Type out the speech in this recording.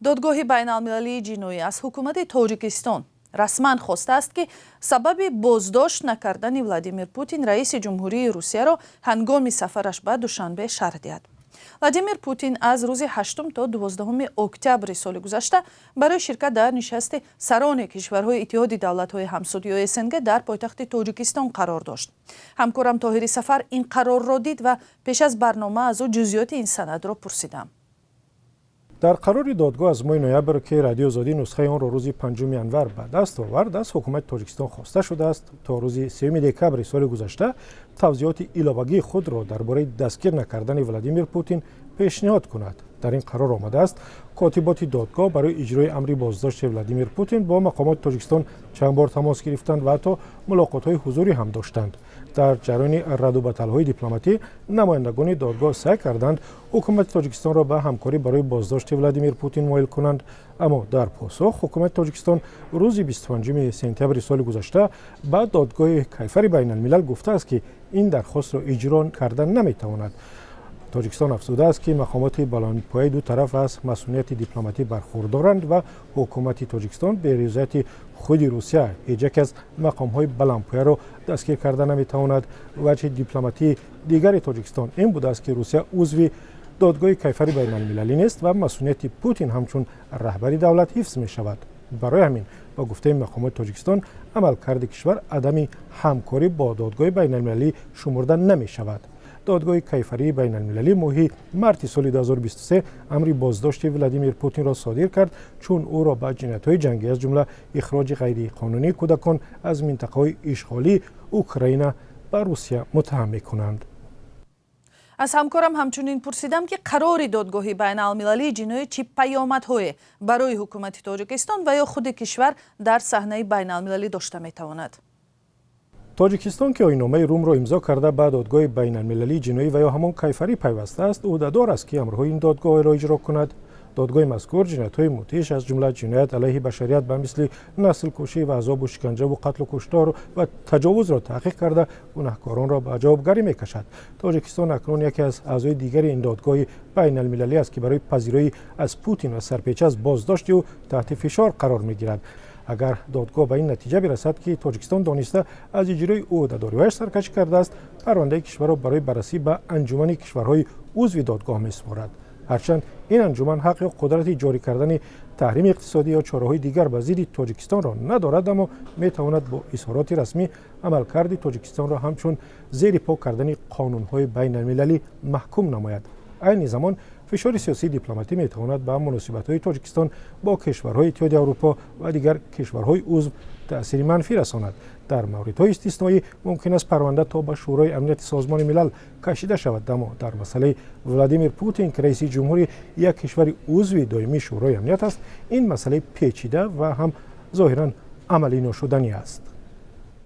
Додгоҳи байналмилалии ҷиноӣ аз ҳукумати Тоҷикистон расман хостааст, ки сабаби боздошт накардани Владимир Путин, раиси ҷумҳурии Русияро, ҳангоми сафараш ба Душанбе шарҳ диҳад. Владимир Путин аз рӯзи 8 то 12 октябри соли гузашта барои ширкат дар нишасти сарони кишварҳои Иттиҳоди давлатҳои ҳамсуд ё СНГ дар пойтахти Тоҷикистон қарор дошт. Ҳамкорам Тоҳири Сафар ин қарорро дид ва пеш аз барнома аз ӯ ҷузъиёти ин санадро пурсидам. Дар қарори додгоҳ аз моҳи ноябр, ки Радиои Озодӣ нусхаи онро рӯзи 5 январ ба даст овард, аз ҳукумати Тоҷикистон хоста шудааст, то рӯзи 3 декабри соли гузашта тавзеҳоти иловагии худро дар бораи дастгир накардани Владимир Путин пешниҳод кунад. Дар ин қарор омадааст: котиботи додгоҳ барои иҷрои амри боздошти Владимир Путин бо мақомоти Тоҷикистон чанд бор тамос гирифтанд ва ҳатто мулоқотҳои ҳузурӣ ҳам доштанд. Дар ҷараёни радубадалҳои дипломатӣ намояндагони додгоҳ саъй карданд, ҳукумати Тоҷикистонро ба ҳамкорӣ барои боздошти Владимир Путин моил кунанд. Аммо дар посух ҳукумати Тоҷикистон рӯзи 25 сентябри соли гузашта ба Додгоҳи кайфари байналмилал гуфтааст, ки ин дархостро иҷро карда наметавонад. Тоҷикистон афзудааст, ки мақомоти баландпояи ду тараф аз масунияти дипломатӣ бархурдоранд ва ҳукумати Тоҷикистон бе ризояти худи Русия ҳеҷ яке аз мақомҳои баландпояро дастгир карда наметавонад. Ваҷҳи дипломатии дигари Тоҷикистон ин будааст, ки Русия узви Додгоҳи кайфари байналмилалӣ нест ва масунияти Путин ҳамчун раҳбари давлат ҳифз мешавад. Барои ҳамин, ба гуфтаи мақомоти Тоҷикистон, амалкарди кишвар адами ҳамкорӣ бо додгоҳи байналмилалӣ шумурда намешавад. Додгоҳи кайфарии байналмилалӣ моҳи марти соли 2023 амри боздошти Владимир Путинро содир кард, чун ӯро ба ҷиноятҳои ҷангӣ, аз ҷумла ихроҷи ғайриқонунии кӯдакон аз минтақаҳои ишғолии Украина ба Русия, муттаҳам мекунанд. Аз ҳамкорам ҳамчунин пурсидам, ки қарори Додгоҳи байналмилалии ҷиноӣ чӣ паёмадҳое барои ҳукумати Тоҷикистон ва ё худи кишвар дар саҳнаи байналмилалӣ дошта метавонад. Тоҷикистон, ки Оинномаи Румро имзо карда, ба Додгоҳи байналмилалии ҷиноӣ ва ё ҳамон кайфарӣ пайвастааст, ӯҳдадор аст, ки амрҳои ин додгоҳро иҷро кунад. Додгоҳи мазкур ҷиноятҳои мудҳиш, аз ҷумла ҷиноят алайҳи башарият ба мисли наслкушӣ ва азобу шиканҷаву қатлу куштор ва таҷовузро таҳқиқ карда, гунаҳкоронро ба ҷавобгарӣ мекашад. Тоҷикистон акнун яке аз аъзои дигари ин додгоҳи байналмилалӣ аст, ки барои пазироӣ аз Путин ва сарпеча аз боздошти ӯ таҳти фишор қарор мегирад. Агар додгоҳ ба ин натиҷа бирасад, ки Тоҷикистон дониста аз иҷрои ӯҳдадориҳояш саркашӣ кардааст, парвандаи кишварро барои баррасӣ ба анҷумани кишварҳои узви додгоҳ месупорад. Ҳарчанд ин анҷуман ҳақ ё қудрати ҷорӣ кардани таҳрими иқтисодӣ ё чораҳои дигар ба зидди Тоҷикистонро надорад, аммо метавонад бо изҳороти расмӣ амалкарди Тоҷикистонро ҳамчун зери по кардани қонунҳои байналмилалӣ маҳкум намояд. Айни замон фишори сиёсии дипломатӣ метавонад ба муносибатҳои Тоҷикистон бо кишварҳои Иттиҳоди Аврупо ва дигар кишварҳои узв таъсири манфӣ расонад. Дар мавридҳои истисноӣ мумкин аст парванда то ба Шӯрои амнияти Созмони Милал кашида шавад. Аммо дар масъалаи Владимир Путин, ки раиси ҷумҳури як кишвари узви доимии Шӯрои амният аст, ин масъалаи печида ва ҳам зоҳиран амалӣ ношуданӣ аст.